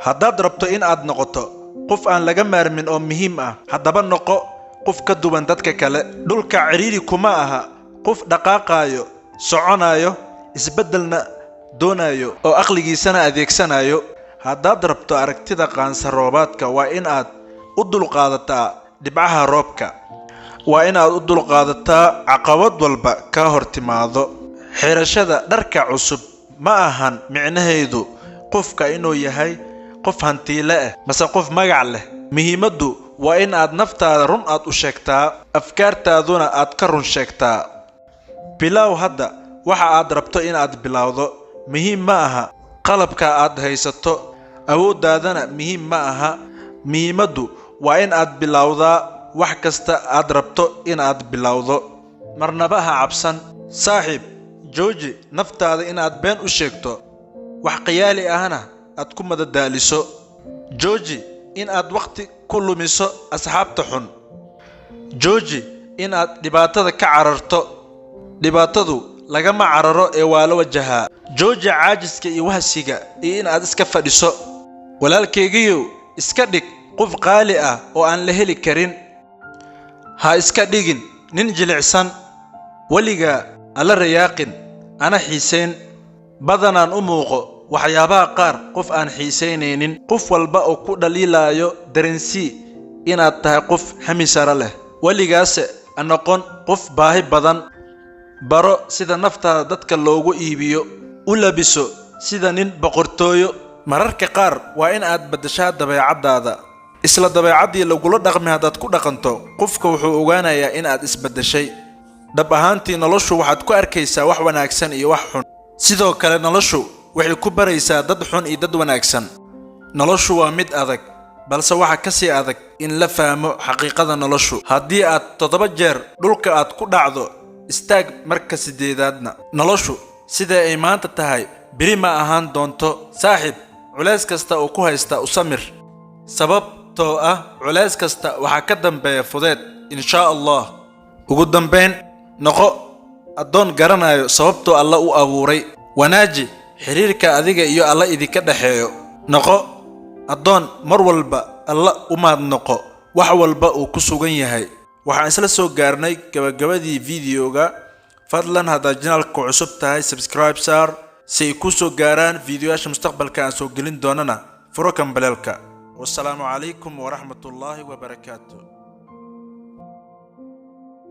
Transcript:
Haddaad rabto in aad noqoto qof aan laga maarmin oo muhiim ah, haddaba noqo qof ka duwan dadka kale. Dhulka cidhiidhi kuma aha qof dhaqaaqayo, soconayo, isbeddelna doonayo oo aqligiisana adeegsanayo. Haddaad rabto aragtida qaansa roobaadka, waa in aad u dulqaadataa dhibcaha roobka. Waa in aad u dulqaadataa caqabad walba kaa hor timaado. Xirashada dharka cusub ma ahan micnaheedu qofka inuu yahay qof hantiile ah mase qof magac leh. Muhiimaddu waa in aad naftaada run aad u sheegtaa, afkaartaaduna aad ka run sheegtaa. Bilow hadda waxa aad rabto in aad bilowdo. Muhiim ma aha qalabka aad haysato, awooddaadana muhiim ma aha. Muhiimaddu waa in aad bilowdaa wax kasta aad rabto in aad bilowdo. Marnaba ha cabsan. Saaxiib, jooji naftaada in aad been u sheegto, wax khiyaali ahna aad ku madadaaliso. Jooji in aad wakhti ku lumiso asxaabta xun. Jooji in aad dhibaatada ka cararto. Dhibaatadu lagama cararo ee waa la wajahaa. Jooji caajiska iyo wahsiga iyo in aad iska fadhiso. Walaalkaygiyow, iska dhig qof qaali ah oo aan la heli karin. Ha iska dhigin nin jilicsan. Weligaa alla rayaaqin ana xiisayn. Badanaan u muuqo waxyaabaha qaar qof aan xiisaynaynin. Qof walba oo ku dhaliilaayo, dareensii inaad tahay qof hami sare leh. Weligaase ha noqon qof baahi badan. Baro sida naftaada dadka loogu iibiyo. U labiso sida nin boqortooyo. Mararka qaar waa in aad beddeshaa dabeecaddaada. Isla dabeecaddii lagula dhaqmay haddaad ku dhaqanto, qofka wuxuu ogaanayaa in aad isbeddeshay. Dhab ahaantii, noloshu waxaad ku arkaysaa wax wanaagsan iyo wax xun. Sidoo kale noloshu waxay ku baraysaa dad xun iyo dad wanaagsan. Noloshu waa mid adag, balse waxa ka sii adag in la fahmo xaqiiqada noloshu. Haddii aad 7 jeer dhulka aad ku dhacdo, istaag marka sideedaadna. Noloshu sida ay maanta tahay beri ma ahaan doonto. Saaxiib, culays kasta oo ku haysta u samir, sababtoo ah culays kasta waxaa ka dambeeya fudeed, inshaa Allah. Ugu dambayn, noqo addoon garanayo sababtuu Alla u abuuray. Wanaaji xiriirka adiga iyo Alla idinka dhexeeyo. Noqo addoon mar walba Alla u mahadnaqo wax walba uu ku sugan yahay. Waxaan isla soo gaarnay gabagabadii videoga. Fadlan, haddaad channelka cusub tahay, subscribe saar si ay kuu soo gaaraan fiidiyoyaasha mustaqbalka aan soo gelin doonana. Furo gambaleelka. Wasalaamu calaykum waraxmatullaahi wabarakaatu.